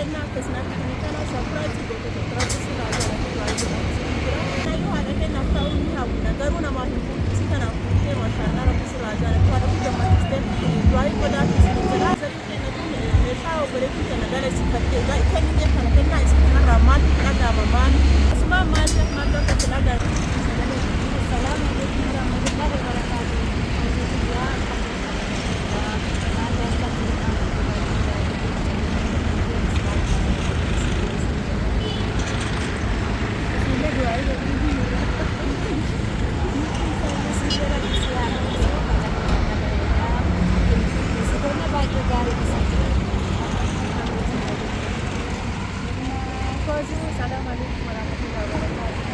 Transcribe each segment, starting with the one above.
kennaa akka isin argitanii kana surprise goote jirti. Rabbi sirraa jaalatu du'aa godhaa isin jira. Kanayyuu haadha kennaaf ta'uu ni hawwina garuu namaa hin fuutu isii tanaaf fuutee maashaallaa rabbi sirraa jaalatu haadha ofii gammachiistee du'aa godhaa isin jira. Zariin kenna tun meeshaa obboleettiin kenna dalasiifattee kenniteef kana kennaa isii kanarraa maaltu dhaga'ama maal asumaan maaltu maaltu akka itti dhaga'ama. Assalamu alaikum warahmatullahi wabarakatuh. Assalamu alaikum warahmatullahi wabarakatuh.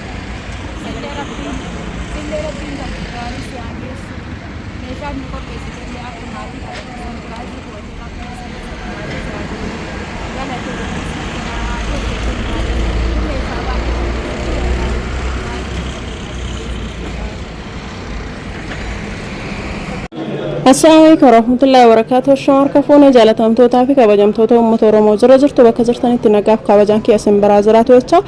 Sillee rabbiin kan gaarii si haa geessu. Meeshaan nu qopheessite illee akka maatii surprise gootee rabbiin maatii si haa geessu. Galatoomi meeshaa baay'ee. Assalamu alaikum warahmatullahi wabarakatuh. Shamarka fuune jaalatamtootaa fi kabajamtoota uummata Oromoo jira jirtu bakka jirtanitti nagaaf kabajaan kiyya isin biraa jiraatu jecha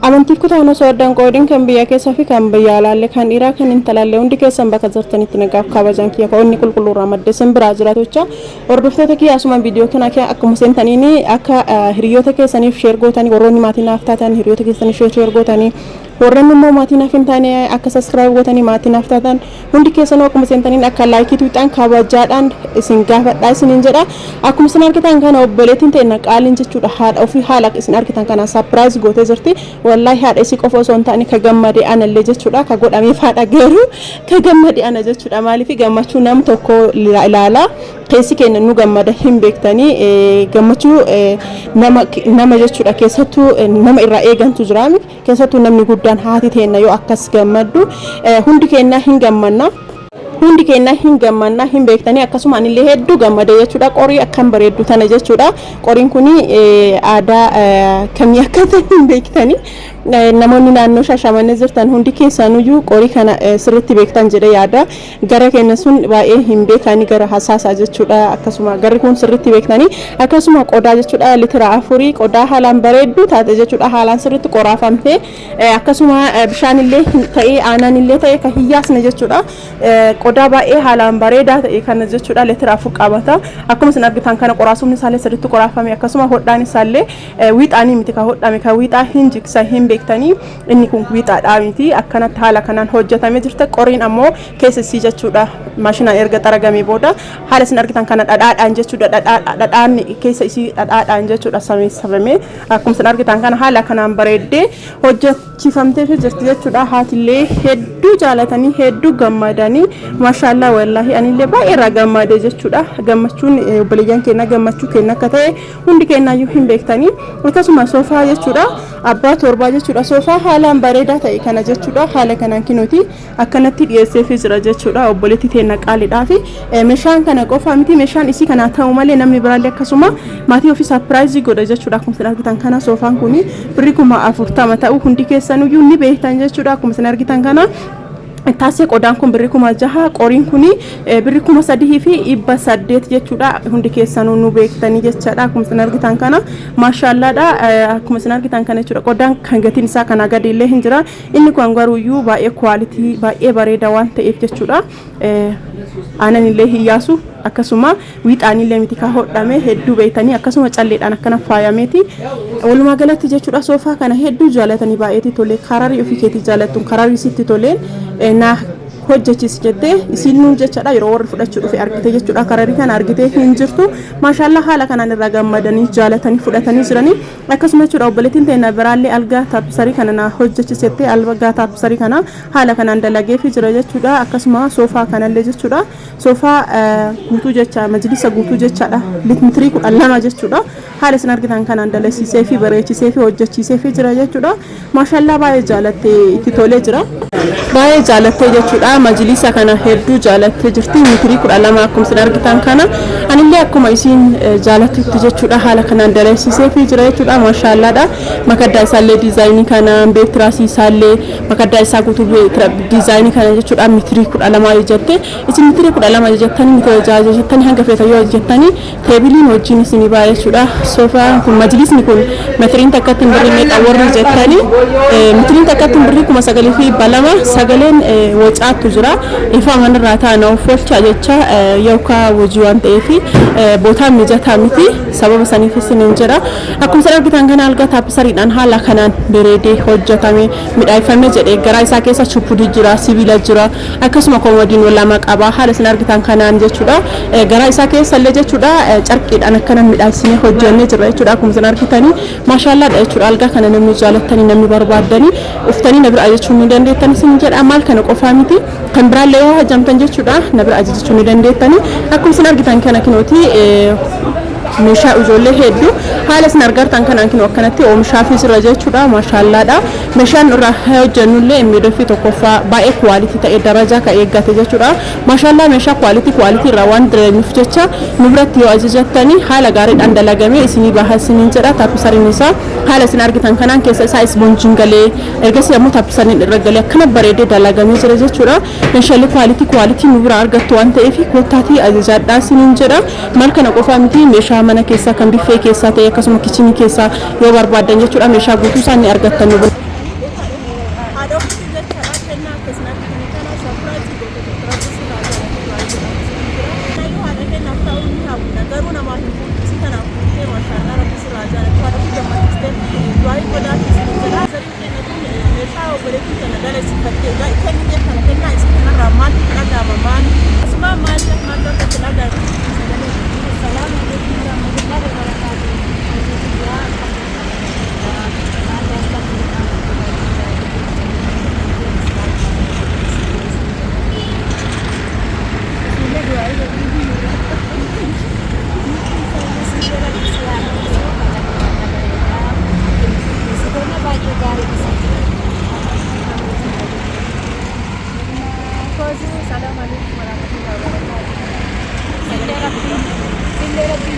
amantiif kutaan osoo addaan qoodin kan biyya keessaa fi kan biyya alaallee kan dhiiraa kan intalallee hundi keessan bakka jirtanitti nagaaf kabajaan kiyya onni qulqulluurraa madde isin biraa jiraatu jecha hordoftoota kiyya asuma viidiyoo kana kiyya akkuma seentaniini akka hiriyoota keessaniif share gootanii warroonni maatii naaf taatan hiriyoota keessaniif share gootanii warreen immoo maatii naaf hin taane akka subscribe gootanii maatii naaf taatan hundi keessanuu akkuma seentaniin akka like tuuxaan kabajaadhaan isin gaafadhaa isiniin jedha. Akkuma isin argitan kana obboleettiin ta'e qaaliin jechuudha haadha ofii haala isin argitan kana surprise gootee jirti. Wallaahi haadha isii qofa osoo hin taane ka gammade anallee jechuudha ka godhameef haadha garuu ka gammade ana jechuudha. Maaliif gammachuu nam tokko ilaala keessi keenya nu gammada hin beektanii gammachuu nama nama jechuudha keessattuu nama irraa eegantu jiraami keessattuu namni guddaan haati teenna yoo akkas gammaddu hundi keenya hin gammanna. Hundi keenya hin gammanna hin beektanii akkasuma anillee hedduu gammade jechuudha. Qorii akkam bareeddu tana jechuudha. Qoriin kun aadaa kamii akka ta'e hin beektanii. Namoonni naannoo Shaashamannee jirtan hundi keessanuyyuu qorii kana sirriitti beektan jedhee yaada. Gara keenya sun baay'ee hin beekanii gara hasaasaa jechuudha. Akkasuma garri kun sirriitti beektanii akkasuma qodaa jechuudha litira 4 qodaa haalaan bareeddu taate jechuudha haalaan sirriitti qoraafamtee akkasuma bishaanillee ta'ee aananillee ta'e kan hiyyaasne jechuudha. Qodaa baay'ee haalaan bareedaa ta'e kana jechuudha litira 4 qabata. Akkuma isin argitan kana qoraasumni isaallee sirriitti qoraafame akkasuma hodhaan isaallee wiixaanii miti kan hodhame kan wiixaa hin jigsa hin beektanii inni kun wiixaadhaa miti akkanatti haala kanaan hojjetame jirte. Qoriin ammoo keessa isii jechuudha maashinaan erga xaragamee booda haala isin argitan kana dhadhaadhaan jechuudha dhadhaan keessa isii dhadhaadhaan jechuudha sameessafame akkuma isin argitan kana haala kanaan bareeddee hojjechiifamtee jirti jechuudha. Haatillee hedduu jaalatanii hedduu gammadanii maashaallaa wallaahi anillee baay'ee irraa gammade jechuudha. Gammachuun obboleeyyan keenya gammachuu keenya akka ta'e hundi keenyayyuu hin beektanii. Akkasuma soofaa jechuudha abbaa torbaa jechuudha soofaa haalaan bareedaa ta'e kana jechuudha haala kanaan kinuuti akkanatti dhiyeesseefii jira jechuudha obboleettii teenna qaaliidhaa fi meeshaan kana qofa miti meeshaan isii kanaa ta'u malee namni biraallee akkasuma maatii ofii surprise godha jechuudha. Akkuma isin argitan kana soofaan kun birrii 40,000 ta'u hundi keessanuyyuu ni beektan jechuudha. Akkuma isin argitan kana taasise qodaan kun birrii 6,000 qoriin kun birrii 3,800 jechuudha. Hundi keessanuu nu beektanii jechaadha. Akkuma isin argitan kana maashaallaadha. Akkuma isin argitan kana jechuudha qodaan kan gatiin isaa kanaa gadi illee hin jira. Inni kun garuuyyuu baay'ee quality baay'ee bareeda waan ta'eef jechuudha aanan illee hiyyaasu akkasuma wiixaan illee miti ka hodhame hedduu beektanii akkasuma calleedhaan akkana faayameeti. Walumaa galatti jechuudha soofaa kana hedduu jaalatanii baay'eetti tole kararii ofii keetii jaalattuun kararii sitti toleen naa hojjechiisi jettee isiin nuun jechaadha yeroo warri fudhachuu dhufe argite jechuudha kararii kana argitee hin jirtu maashaallaa haala kanaan irraa gammadanii jaalatanii fudhatanii jiranii. Akkasuma jechuudha obboleettiin teenya biraallee algaa taappisarii kana naa hojjechiisettee algaa taappisarii kana haala kanaan dalageefii jira jechuudha. Akkasuma soofaa kanallee jechuudha soofaa guutuu jecha majlisa guutuu jechaadha mitirii 12 jechuudha haala isin argitan kanaan dalasiisee fi bareechisee fi hojjechiisee fi jira jechuudha. Maashaallaa baay'ee jaalattee itti tolee jira. Baay'ee jaalattee jechuudha. jechuudha. Majlisa kana hedduu jaalattee jirti. Mitirii 12 akkuma isin argitan kana anillee akkuma isiin jaalattutti jechuudha haala kanaan dalagsisee fi jira jechuudha. Maashaallaadha. Makaddaa isaallee diizaayinii kanaan beektiraasii isaallee makaddaa isaa guutuu diizaayinii kana jechuudha mitirii 12 jette. Isin mitirii 12 jettanii mitira 6 jettanii hanga feetan yoo jettanii teebiliin wajjin isinii ba'a jechuudha. Soofaan kun majlisni kun metiriin takkatti birrii meeqa warri jettanii metiriin takkatti birrii 9,200 sagaleen wacaattu jira. Ifa manirraa ta'a of oolchaa jecha yookaan hojii waan ta'eef bootaan mijataa miti sababa saniif isiniin jira. Akkuma isin argitan kana algaa taappesariidhaan haala kanaan bareedee hojjetame midhaafame jedhee garaa isaa keessa chuppudii jira sibiila jira akkasuma koomodiin lama qaba haala isin argitan kanaan jechuudha. Garaa isaa keessa illee jechuudha carqiidhaan akkana midhaagsinee hojjennee jirra jechuudha. Akkuma isin argitanii maashaallaadha jechuudha. Algaa kana namni jaalattanii namni barbaaddanii uftanii na bira ajajachuu ni dandeettan isin jedha. Maal kana qofaa miti kan biraallee yoo hajamtan jechuudha na bira ajajachuu ni dandeettanii. Akkuma isin argitan kana kinooti meeshaa ijoollee hedduu haala isin argartan kanaan kinoo akkanatti oomishaafii jira jechuudha. Maashaallaadha. Meeshaan irraa hojjennullee miidhagfii tokkoffaa baay'ee quality ta'e darajaa kan eeggate jechuudha. Maashaallaa meeshaa quality quality irraa waan dalagnuuf jecha nu biratti yoo ajajattanii haala gaariidhaan dalagamee isinii baha isiniin jedha. Taappisariin isaa haala isin argitan kanaan keessa isaa ispoonjiin galee ergasii ammoo taappisariin irra galee akkana bareedee dalagamee jira jechuudha. Meeshaalee quality quality nu bira argattu waan ta'eef koottaatii ajajaadhaa isiniin jedha. Maal kana qofaa miti meeshaa mana keessaa kan biffee keessaa ta'e akkasuma kichinii keessaa yoo barbaaddan jechuudha meeshaa guutuu isaa ni argattan nu bira. Haadha ofiitii jechaadha kennaa akkasuma argitanii kana surprise gootee jirti. Rabbi sirraa jaalatu waan jedhamu isin jira. Kanayyuu haadha kennaaf ta'uu ni hawwina garuu namaaf hin fuutu isii kanaaf fuutee maashaallah rabbi sirraa jaalatu haadha ofii gammachiistee du'aa godhaaf isin jedha. Zariin kenna tun meeshaa obboleettiin kenna dalagsiifattee kenniteef kana kennaa isii kanarraa maaltu itti dhaga'ama maal asuma maal maaltu akka itti dhaga'ama. Assalamu alaikum warahmatullahi wabarakatuh. Assalamu alaikum warahmatullahi wabarakatuh. Sillee rabbi